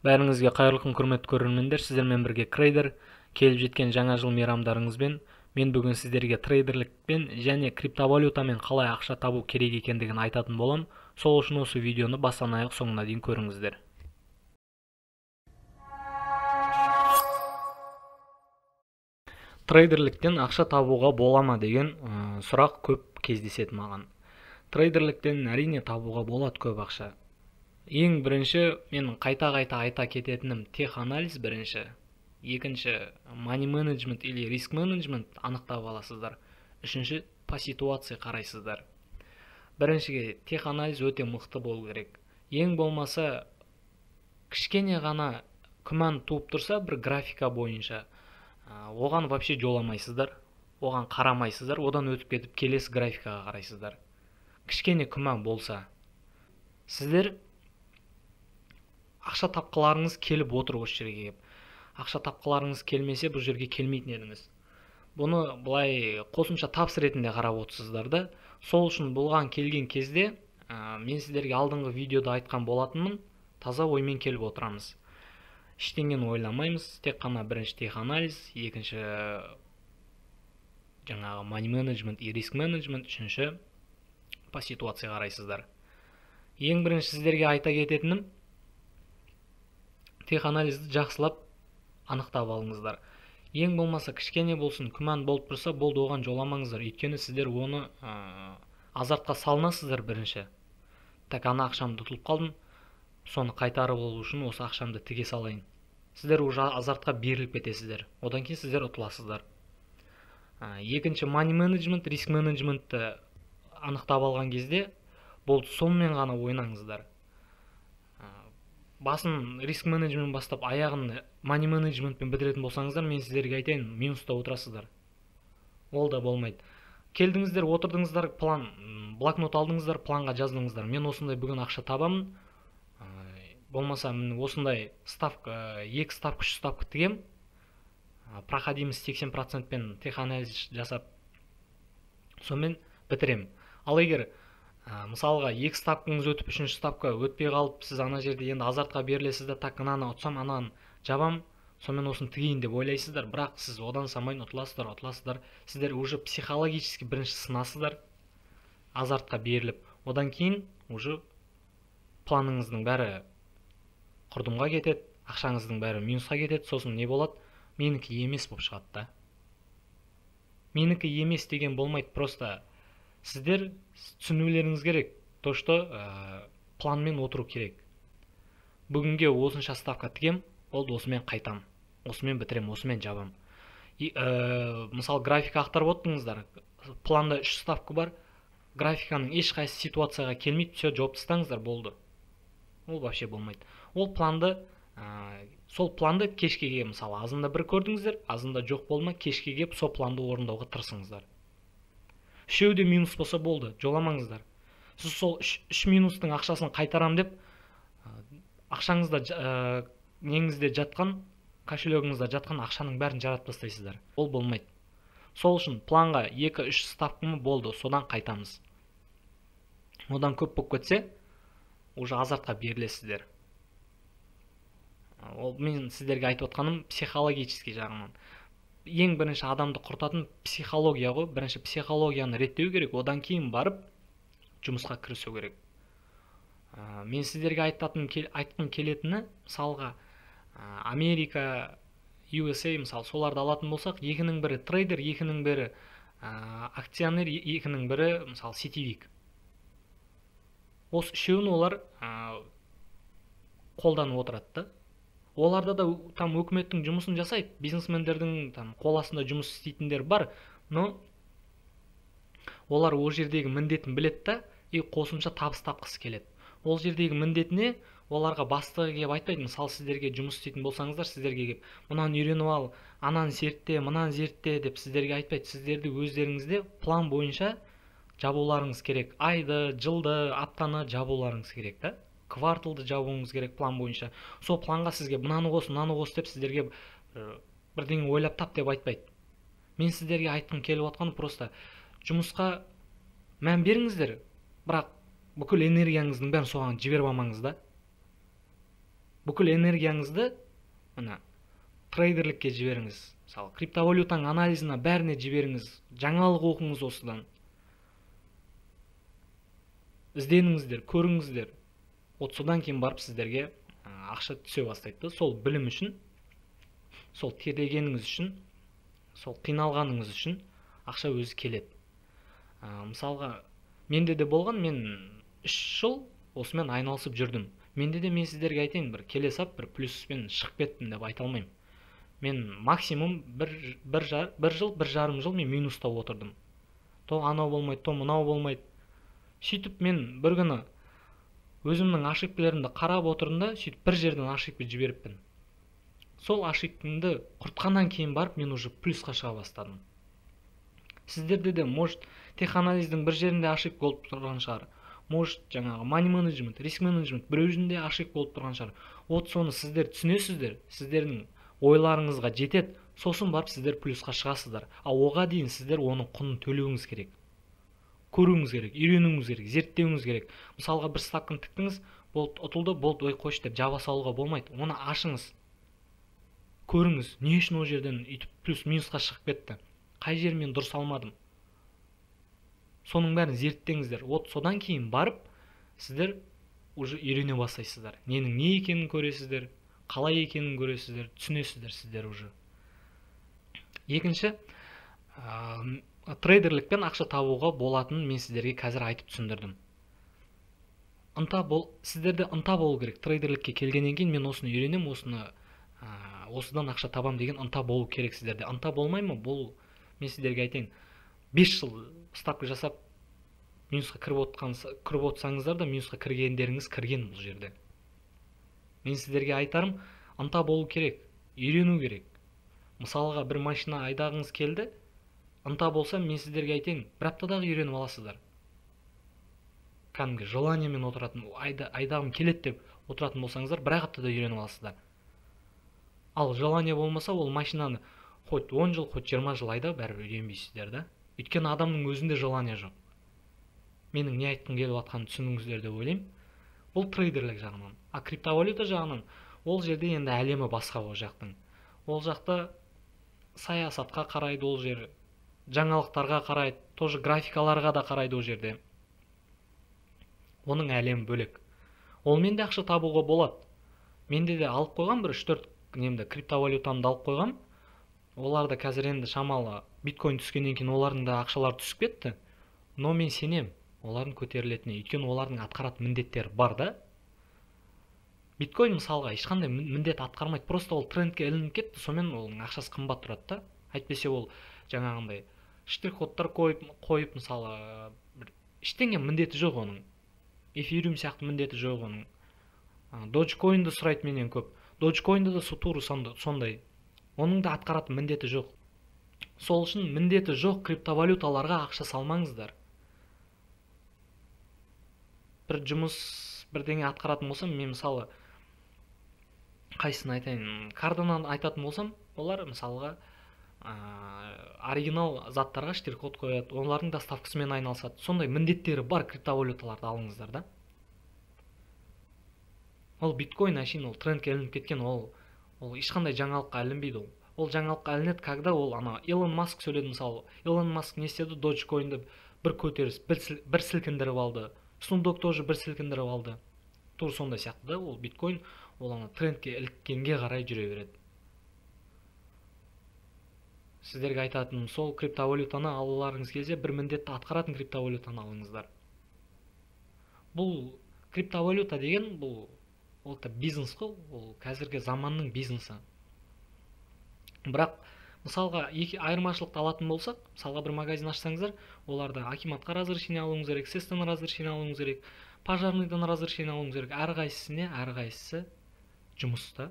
Бәріңізге қайырлы күн, құрметті көрермендер. Сіздермен бірге Крейдер. Келіп жеткен жаңа жыл мейрамдарыңызбен мен бүгін сіздерге трейдерлікпен және криптовалютамен қалай ақша табу керек екендігін айтатын болам. Сол үшін осы видеоны бастан аяқ соңына дейін көріңіздер. Трейдерліктен ақша табуға бола ма деген сұрақ көп кездеседі маған. Трейдерліктен әрине табуға болады көп ақша. Ең бірінші мен қайта-қайта айта кететінім теханализ бірінші. Екінші, money management или риск менеджмент анықтап аласыздар. Үшінші, по ситуации қарайсыздар. Біріншіге теханализ өте мықты болу керек. Ең болмаса кішкене ғана күмән туып тұрса бір графика бойынша, оған вообще жоламайсыздар, оған қарамайсыздар, одан өтіп кетіп келесі графикаға қарайсыздар. Кішкене күмән болса, сіздер ақша тапқыларыңыз келіп отыр осы жерге келіп. Ақша тапқыларыңыз келмесе бұл жерге келмейтін едіңіз. Бұны былай қосымша табыс ретінде қарап отырсыздар да. Сол үшін бұған келген кезде, мен сіздерге алдыңғы видеода айтқан болатынмын, таза оймен келіп отырамыз. Ештеңені ойламаймыз, тек қана бірінші теханализ, екінші жаңағы money management и риск менеджмент, үшінші по ситуации қарайсыздар. Ең бірінші сіздерге айта кететінім, теханализді жақсылап анықтап алыңыздар. Ең болмаса кішкене болсын күмән болып тұрса, болды, оған жоламаңыздар. Өйткені сіздер оны азартқа салынасыздар бірінші. Так, ана ақшамды ұтылып қалдым, соны қайтарып алу үшін осы ақшамды тіге салайын. Сіздер уже азартқа беріліп кетесіздер. Одан кейін сіздер ұтыласыздар. Екінші, money management, риск менеджментті анықтап алған кезде, болды, сонымен ғана ойнаңыздар. Басын риск менеджмент бастап, аяғын money менеджментпен бітіретін болсаңыздар, мен сіздерге айтайын, минуста отырасыздар. Ол да болмайды. Келдіңіздер, отырдыңыздар, план, блокнот алдыңыздар, планға жаздыңыздар. Мен осындай бүгін ақша табамын. Болмаса, мен осындай ставка, 2 ставка, 3 ставка тігем. Проходимость 80%-пен теханализ жасап, сонымен бітірем. Ал егер мысалға 2 ставкаңыз өтіп, 3-ші ставка өтпей қалып, сіз ана жерде енді азартқа берілесіз де, так, мынаны ұтсам, ананы жабам, сонымен осыны тігейін деп ойлайсыздар, бірақ сіз одан самайын ұтыласыздар, ұтыласыздар. Сіздер уже психологически бірінші сынасыздар, азартқа беріліп, одан кейін уже планыңыздың бәрі құрдымға кетеді, ақшаңыздың бәрі минусқа кетеді, сосын не болады? Менікі емес болып шығады да. Менікі емес деген болмайды, просто сіздер түсінулеріңіз керек, то что планмен отыру керек. Бүгінге осынша ставка тігем, болды, осымен қайтам, осымен бітірем, осымен жабам. Мысалы, графика ақтарып отырдыңыздар, планда 3 ставка бар, графиканың ешқайсы ситуацияға келмейді, все, жауып тастаңыздар, болды. Ол вообще болмайды. Ол планды, сол планды кешке келіп, мысалы, азында бір көрдіңіздер, азында жоқ болма, кешке келіп сол планды орындауға тырысыңыздар. Үшеуі де минус болса болды, жоламаңыздар. Сіз сол үш минустың ақшасын қайтарам деп, ақшаңызда, неңізде жатқан, кошелегіңізде жатқан ақшаның бәрін жаратып тастайсыздар. Ол болмайды. Сол үшін планға 2-3 ставкамы болды, содан қайтамыз. Одан көп болып кетсе, уже азартқа берілесіздер. Ол мен сіздерге айтып отқаным психологический жағынан. Ең бірінші адамды құртатын психология ғой. Бірінші психологияны реттеу керек, одан кейін барып жұмысқа кірісу керек. Мен сіздерге айтқым келетіні, мысалға, Америка, USA, мысалы, соларды алатын болсақ, екінің бірі трейдер, екінің бірі акционер, екінің бірі, мысалы, сетевик. Осы үшеуін олар қолданып отырады да. Оларда да там өкіметтің жұмысын жасайды, бизнесмендердің там қол астында жұмыс істейтіндер бар, но олар ол жердегі міндетін біледі да, и қосымша табыс тапқысы келеді. Ол жердегі міндетіне оларға бастығы келіп айтпайды. Мысалы, сіздерге жұмыс істейтін болсаңыздар, сіздерге келіп мынаны үйреніп ал, ананы зертте, мынаны зертте деп сіздерге айтпайды. Сіздерді өздеріңізде план бойынша жабуларыңыз керек. Айды, жылды, аптаны жабуларыңыз керек та. Кварталды жабуыңыз керек план бойынша. Сол планға сізге мынаны қос, мынаны қос деп сіздерге бірдеңе ойлап тап деп айтпайды. Мен сіздерге айтқым келіп отқаны просто жұмысқа мән беріңіздер, бірақ бүкіл энергияңыздың бәрін соған жіберіп алмаңыз да. Бүкіл энергияңызды мына трейдерлікке жіберіңіз. Мысалы, криптовалютаның анализына бәріне жіберіңіз, жаңалық оқыңыз осыдан. Ізденіңіздер, көріңіздер. Вот содан кейін барып сіздерге ақша түсе бастайды. Сол білім үшін, сол терлегеніңіз үшін, сол қиналғаныңыз үшін ақша өзі келеді. Мысалға, менде де болған, мен 3 жыл осымен айналысып жүрдім. Менде де, мен сіздерге айтайын, бір келе сап бір плюспен шығып кеттім деп айта алмаймын. Мен максимум бір жыл, 1,5 жыл мен минуста отырдым. То анау болмайды, то мынау болмайды. Сөйтіп мен бір күні өзімнің ошибкаларымды қарап отырдым да, сөйтіп бір жерден ошибка жіберіппін. Сол ошибкамды құртқаннан кейін барып мен уже плюсқа шыға бастадым. Сіздерде де, может, теханализдің бір жерінде ошибка болып тұрған шығар. Может, жаңағы money management, риск менеджмент біреу жерінде ошибка болып тұрған шығар. Вот соны сіздер түсінесіздер, сіздердің ойларыңызға жетеді, сосын барып сіздер плюсқа шығасыздар. Ал оға дейін сіздер оның құнын төлеуіңіз керек. Көруіңіз керек, үйренуіңіз керек, зерттеуіңіз керек. Мысалға, бір ставканы тіктіңіз, болды, ұтылды, болды, ой қойшы деп жаба салуға болмайды. Оны ашыңыз. Көріңіз, не үшін ол жерден үйтіп плюс минусқа шығып кетті. Қай жерін мен дұрыс алмадым. Соның бәрін зерттеңіздер. Вот содан кейін барып сіздер уже үйрене бастайсыздар. Ненің не екенін көресіздер, қалай екенін көресіздер, түсінесіздер сіздер уже. Екінші, трейдерлікпен ақша табуға болатынын мен сіздерге қазір айтып түсіндірдім. Ынта бол, сіздерде ынта болу керек. Трейдерлікке келгеннен кейін мен осыны үйренем, осыдан ақша табам деген ынта болу керек сіздерде. Ынта болмай ма? Бұл, мен сіздерге айтайын, 5 жыл ставка жасап минусқа кіріп отырсаңыздар да, минусқа кіргендеріңіз кірген бұл жерде. Мен сіздерге айтарым, ынта болу керек, үйрену керек. Мысалға, бір машина айдағыңыз келді, ынта болса, мен сіздерге айтайын, бір аптадағы үйреніп аласыздар. Кәдімгі желаниемен отыратын, айдағым келеді деп отыратын болсаңыздар, бір аптада үйреніп аласыздар. Ал желание болмаса, ол машинаны хоть 10 жыл, хоть 20 жыл айда, бәрібір үйренбейсіздер да. Өйткені адамның өзінде желание жоқ. Менің не айтқым келіп жатқанын түсіндіңіздер деп ойлаймын. Бұл трейдерлік жағынан. А криптовалюта жағынан ол жерде енді әлемі басқа ол жақтың. Ол жақта саясатқа қарайды, ол жер жаңалықтарға қарайды, тоже графикаларға да қарайды ол жерде. Оның әлемі бөлек. Олмен де ақша табуға болады. Менде де алып қойған бір 3-4 немді криптовалютамды алып қойғам. Олар да қазір енді шамалы биткоин түскеннен кейін олардың да ақшалары түсіп кетті. Но мен сенем, олардың көтерілетініне, өйткені олардың атқаратын міндеттері бар да. Биткоин мысалға ешқандай міндет атқармайды, просто ол трендке ілініп кетті, сонымен оның ақшасы қымбат тұрады да. Әйтпесе ол жаңағындай штрих-кодтар қойып мысалы бір ештеңе міндеті жоқ оның. Эфириум сияқты міндеті жоқ оның. Dogecoin'ды сұрайды менен көп. Dogecoin'ды да тура сондай. Оның да атқаратын міндеті жоқ. Сол үшін міндеті жоқ криптовалюталарға ақша салмаңыздар. Бір жұмыс, бірдеңе атқаратын болсам, мен мысалы қайсысын айтайын, Cardano'ны айтатын болсам, олар мысалға оригинал заттарға штрих-код қояды, олардың доставкасымен айналысады. Сондай міндеттері бар криптовалюталарды алыңыздар да. Ол биткоин әшейін ол трендке ілініп кеткен, ол ешқандай жаңалыққа ілінбейді ол. Ол жаңалыққа ілінеді, когда ол ана Илон Маск сөйледі мысалы. Илон Маск не істеді? Dogecoin'ды бір көтеріс, бір сілкіндіріп алды. Snoop Dogg тоже бір сілкіндіріп алды. Тура сондай сияқты да, ол биткоин ол ана трендке іліккенге қарай жүре береді. Сіздерге айтатыным сол, криптовалютаны алуларыңыз келсе, бір міндетті атқаратын криптовалютаны алыңыздар. Бұл криптовалюта деген бұл ол да бизнес қой, ол қазіргі заманның бизнесі. Бірақ мысалға екі айырмашылықты алатын болсақ, мысалға бір магазин ашсаңыздар, оларда акиматқа разрешение алуыңыз керек, СЭСтен разрешение алуыңыз керек, пожарныйдан разрешение алуыңыз керек. Әрқайсысына әрқайсысы жұмыста.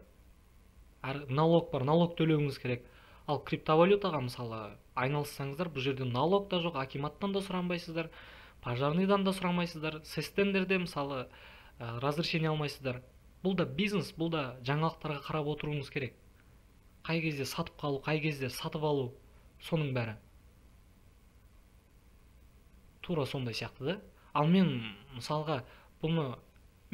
Налог бар, налог төлеуіңіз керек. Ал криптовалютаға мысалы айналыссаңыздар, бұл жерде налог та жоқ, акиматтан да сұранбайсыздар, пожарныйдан да сұрамайсыздар, СЭСтен де мысалы разрешение алмайсыздар. Бұл да бизнес, бұл да жаңалықтарға қарап отыруыңыз керек. Қай кезде сатып қалу, қай кезде сатып алу, соның бәрі. Тура сондай сияқты да. Ал мен мысалға бұны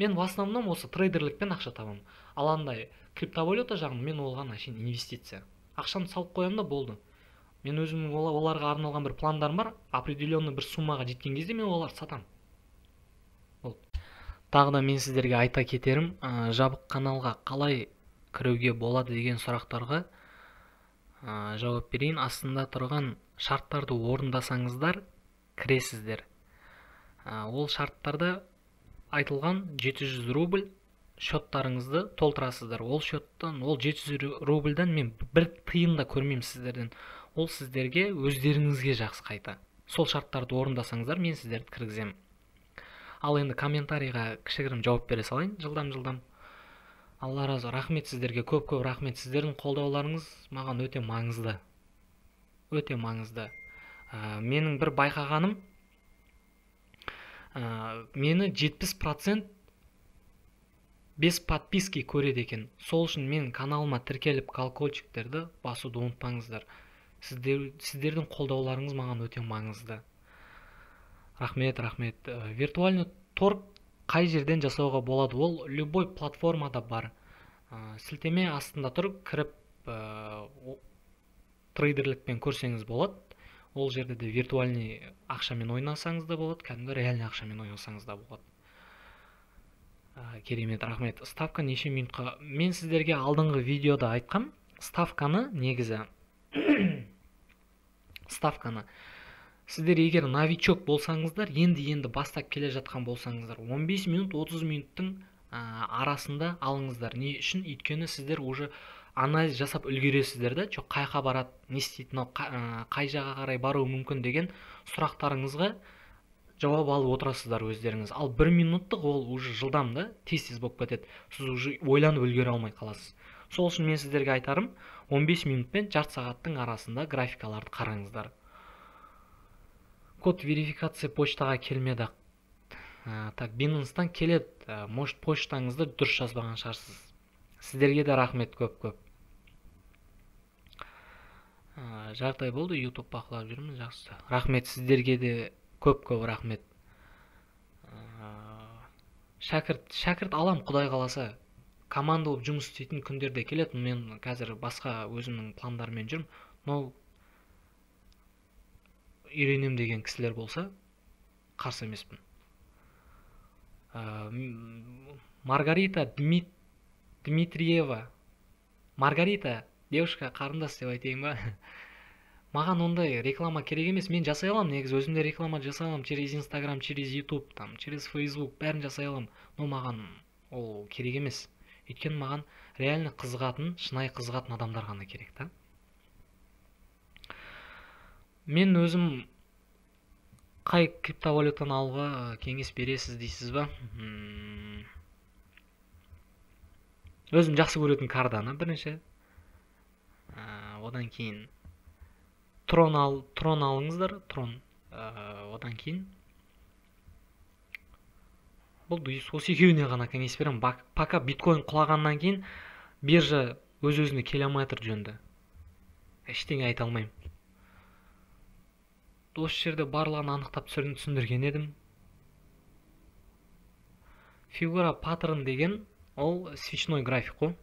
Мен в основном осы трейдерлікпен ақша табамын. Ал андай криптовалюта жағын мен оған әшейін инвестиция. Ақшамды салып қоямын да болды. Мен өзімнің оларға арналған бір пландарым бар. Определенный бір суммаға жеткен кезде мен оларды сатамын. Болды. Тағы да мен сіздерге айта кетерім, жабық каналға қалай кіруге болады деген сұрақтарға жауап берейін. Астында тұрған шарттарды орындасаңыздар кіресіздер. Ол шарттарда айтылған 700 рубль счеттарыңызды толтырасыздар. Ол счеттан, ол 700 рубльдан мен бір тиын да көрмеймін сіздерден. Ол сіздерге өздеріңізге жақсы қайта. Сол шарттарды орындасаңыздар, мен сіздерді кіргіземін. Ал енді комментарийға кішігірім жауап бере салайын, жылдам-жылдам. Алла разы, рахмет сіздерге, көп-көп рахмет. Сіздердің қолдауларыңыз маған өте маңызды. Өте маңызды. Менің бір байқағаным, мені 70% без подписки көреді екен. Сол үшін мен каналыма тіркеліп колокольчиктерді басуды ұмытпаңыздар. Сіздердің қолдауларыңыз маған өте маңызды. Рахмет, рахмет. Виртуальный торг қай жерден жасауға болады? Ол любой платформада бар. Сілтеме астында тұрып кіріп, трейдерлікпен көрсеңіз болады. Ол жерде де виртуальный ақшамен ойнасаңыз да болады, кәдімгі реальный ақшамен ойнасаңыз да болады. Керемет, рахмет. Ставка неше минутқа? Мен сіздерге алдыңғы видеода айтқам, ставканы негізі ставканы сіздер егер новичок болсаңыздар, енді-енді бастап келе жатқан болсаңыздар, 15 минут, 30 минуттың арасында алыңыздар. Не үшін? Өйткені сіздер уже анализ жасап үлгересіздер да, жоқ қайқа барады, не істейді, мынау қай жаққа қарай баруы мүмкін деген сұрақтарыңызға жауап алып отырасыздар өздеріңіз. Ал 1 минуттық ол уже жылдам да, тез-тез болып кетеді. Сіз уже ойланып үлгере алмай қаласыз. Сол үшін мен сіздерге айтарым, 15 минут пен жарты сағаттың арасында графикаларды қараңыздар. Код верификация почтаға келмеді. Так, Binance'тан келеді. Может, почтаңызды дұрыс жазбаған шығарсыз. Сіздерге де рахмет көп-көп. Жағдай болды, YouTube бақылап жүрмін, жақсы. Рахмет сіздерге де көп-көп рахмет. Шәкірт алам, Құдай қаласа. Команда болып жұмыс істейтін күндер де келеді. Мен қазір басқа өзімнің пландарыммен жүрмін. Но үйренем деген кісілер болса, қарсы емеспін. Маргарита Дмитриева. Маргарита, девушка, қарындас деп айтайын ба? Маған ондай реклама керек емес. Мен жасай аламын, негізі өзім де реклама жасай аламын. Через Instagram, через YouTube, через Facebook, бәрін жасай аламын. Но маған ол керек емес. Өйткені маған реально қызығатын, шынайы қызығатын адамдар ғана керек та. Мен өзім қай криптовалютаны алуға кеңес бересіз дейсіз ба? Өзім жақсы көретін Cardano бірінші. Одан кейін Трон Трон алыңыздар, Трон. Одан кейін бұл осы екеуіне ғана кеңес беремін. Пока биткоин құлағаннан кейін биржа өз-өзіне келе алмай тұр жөнді. Ештеңе айта алмаймын. Осы жерде барлығын анықтап түсіндірген едім. Фигура паттерн деген ол свечной график қой.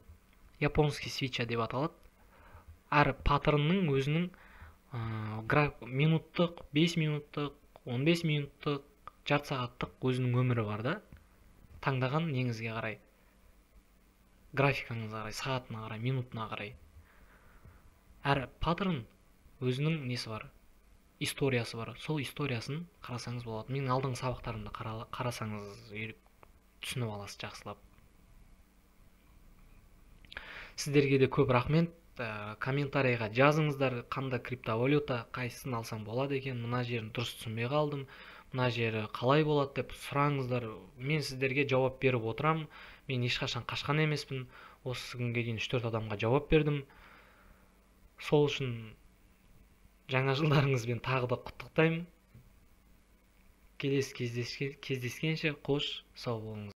Японский свеча деп аталады. Әр паттернның өзінің минуттық, 5 минуттық, 15 минуттық, жарты сағаттық өзінің өмірі бар да. Таңдаған неңізге қарай, графикаңызға қарай, сағатына қарай, минутына қарай. Әр паттерн өзінің несі бар, историясы бар. Сол историясын қарасаңыз болады. Менің алдыңғы сабақтарымды қарасаңыз, түсініп аласыз жақсылап. Сіздерге де көп рахмет. Комментарийға жазыңыздар, қандай криптовалюта, қайсысын алсам болады екен, мына жерін дұрыс түсінбей қалдым, мына жері қалай болады деп сұраңыздар. Мен сіздерге жауап беріп отырамын. Мен ешқашан қашқан емеспін. Осы күнге дейін 3-4 адамға жауап бердім. Сол үшін жаңа жылдарыңызбен тағы да құттықтаймын. Келесі кездескенше қош, сау болыңыз.